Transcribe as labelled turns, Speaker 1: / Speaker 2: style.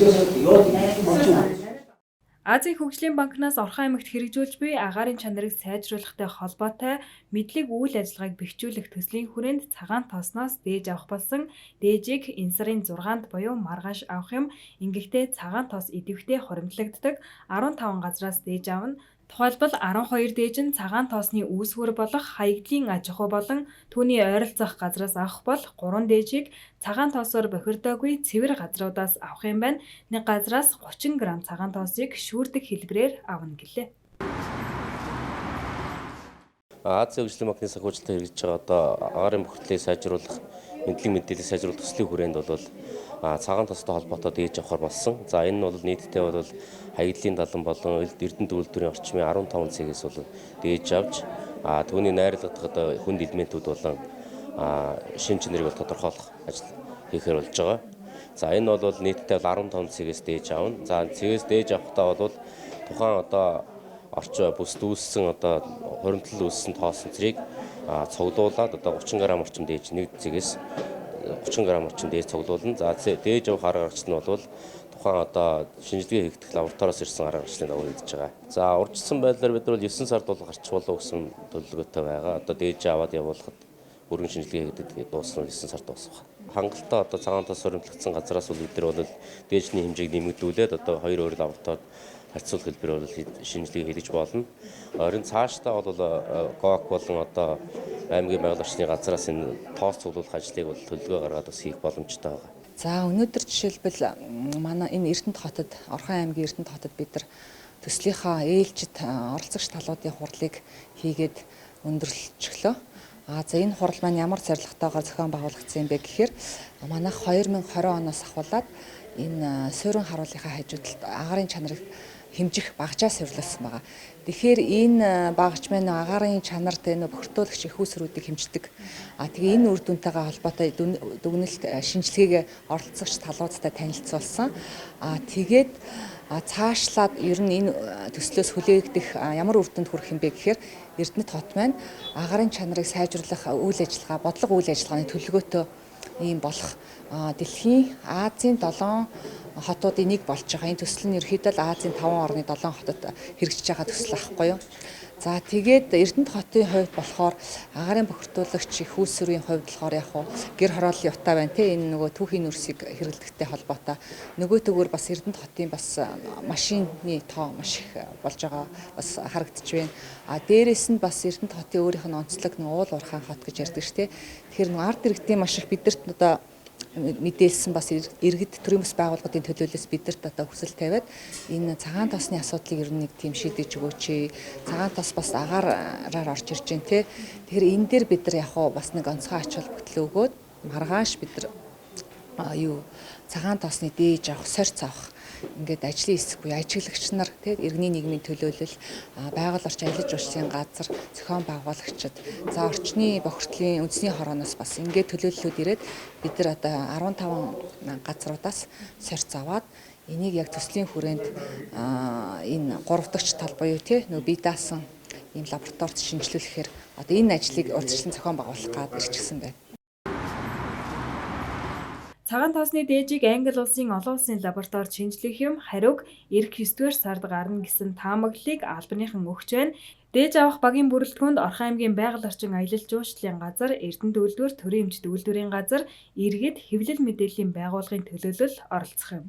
Speaker 1: Азийн хөгжлийн банкнаас Орхон аймагт хэрэгжүүлж буй агаарын чанарыг сайжруулахтай холбоотой мэдлэг үйл ажиллагааг бэхжүүлэх төслийн хүрээнд цагаан тоосноос дээж авах болсон. Дээжийг энэ сарын 6-нд буюу маргааш авах юм. Ингэхдээ цагаан тоос идэвхтэй хуримтлагддаг 15 газраас дээж авна. Тухайлбал 12 дээж нь цагаан тоосны үүсвэр болох хаягдлын аж ахуй болон түүний ойролцоох газраас авах бол 3 дээжийг цагаан тоосоор бохирдоогүй цэвэр газруудаас авах юм байна. Нэг газраас 30 г цагаан тоосыг шүүрдэг хэлбэрээр авна гэлээ.
Speaker 2: Азийн хөгжлийн банкны санхүүжилтээр хэрэгжиж байгаа одоо агаарын бохирдлыг сайжруулах, мэдлэг мэдээллийг сайжруулах төслийн хүрээнд бол цагаан тостой холбоотой дээж авахар болсон. За энэ нь бол нийтдээ бол хаягдлын далан болон Эрдэнэт үйлдвэрийн орчмын 15 цэгээс бол дээж авч түүний найрлагдах одоо хүнд элементүүд болон шин чанарыг бол тодорхойлох ажил хийхээр болж байгаа. За энэ бол нийтдээ 15 цэгээс дээж авна. За цэгээс дээж авахдаа бол тухайн одоо орчин бүсд үүссэн одоо хуримтлал үүссэн тоосон зэрийг цуглуулад одоо 30 г орчим дээж нэг цэгээс 30 г орчим дээж цуглуулна. За дээж авах арга гаргач нь бол тухайн одоо шинжилгээ хийгдэх лабораториоос ирсэн арга гарчлалын дагуу хийгдэж байгаа. За урьдчилсан байдлаар бид нар бол 9 сард бол гарч болов гэсэн төлөвлөгөөтэй байгаа. Одоо дээж аваад явуулахад бүрэн шинжилгээ хийгддэг дуусна 9 сард дуусах. Хангалттай одоо цагаан тос хуримтлагдсан газраас бол бид нар бол дээжний хэмжээг нэмэгдүүлээд одоо хоёр өөр лабораторид харьцуулах хэлбэрээр бол шинжилгээ хийлгэж болно. Орон цаашдаа бол ГОК болон одоо аймгийн байгаль орчны газраас энэ тоос цуглуулах ажлыг бол төлөвлөгөө гаргаад бас хийх боломжтой байгаа.
Speaker 3: За өнөөдөр жишээлбэл манай энэ Эрдэнэт хотод, Орхон аймгийн Эрдэнэт хотод бид нар төслийнхаа ээлжид оролцогч талуудын хурлыг хийгээд өндөрлөчихлөө. За энэ хурал маань ямар зорилготойгоор зохион байгуулагдсан юм бэ гэхээр манайх 2020 оноос ахуулаад энэ суурин харуулынхаа хажуу талд агаарын чанарыг хэмжих багжаа суйрлуулсан байгаа. Тэгэхээр энэ багж маань агаарын чанар тэ нөө бохирдуулагч их үүсвэрүүдийг хэмждэг. Тэгээ энэ үр дүнтэйгээ холбоотой дүгнэлт шинжилгээг оролцогч талуудтай танилцуулсан. Тэгээд цаашлаад ер нь энэ төслөөс хүлээгдэх ямар үр дүнд хүрэх юм бэ гэхээр Эрдэнэт хот маань агаарын чанарыг сайжруулах үйл ажиллагаа, бодлого үйл ажиллагааны төлөвлөгөөтэй ийм болох дэлхийн Азийн 7 хотуудын нэг болж байгаа. Энэ төсөл нь ерөнхийдөө Азийн 5 орны 7 хотод хэрэгжиж байгаа төсөл аахгүй юу? За тэгээд Эрдэнэт хотын хувьд болохоор агаарын бохирдуулагч их үүсвэрийн хувьд болохоор яг хуу гэр хорооллын утаа байна те, энэ нөгөө түүхийн нүрсийг хэрэглэдэгтэй холбоотой. Нөгөөтэйгөр бас Эрдэнэт хотын бас машины тоо маш их болж байгаа бас харагдаж байна. Дээрээс нь бас Эрдэнэт хотын өөрийнх нь онцлог нэг уул уурхаан хот гэж ярьдаг ш те. Тэгэхээр нөгөө ард иргэдийн маш их бидэрт одоо мэдээлсэн бас иргэд төрийн бас байгууллагын төлөөлөөс бидэрт одоо хүсэл тавиад энэ цагаан тосны асуудлыг ер нь нэг тийм шийдэж өгөөч. Цагаан тос бас агаараар орж ирж байна те. Тэгэхээр энэ дээр бид нар яг уу бас нэг онцгой ач холбогдол өгөөд маргааш бид нар цагаан тосны дээж авах, сорьц авах ингээд ажлын хэсэг буюу ажиглагч нар тийм иргэний нийгмийн төлөөлөл, байгаль орчин аялал жуулчлалын газар, зохион байгуулагчид, за орчны бохирдлын үндэсний хорооноос бас ингээд төлөөллүүд ирээд бид нар одоо 15 газруудаас сорьц аваад энийг яг төслийн хүрээнд энэ 3 дахь тал буюу тийм нөө бие даасан ийм лабораторид шинжилүүлэхээр одоо энэ ажлыг урьдчилан зохион байгуулах гад ирчихсэн байна.
Speaker 1: Цагаан тоосны дээжийг Англи улсын олон улсын лабораторид шинжлэх юм хариуг ирэх 9-р сард гарна гэсэн таамаглалыг албаныхан өгч байна. Дээж авах багийн бүрэлдэхүүнд Орхон аймгийн байгаль орчин аялал жуулчлалын газар, Эрдэнэт үйлдвэр, төрийн эмч үйлдвэрийн газар, иргэд, хэвлэл мэдээллийн байгууллагын төлөөлөл оролцох юм.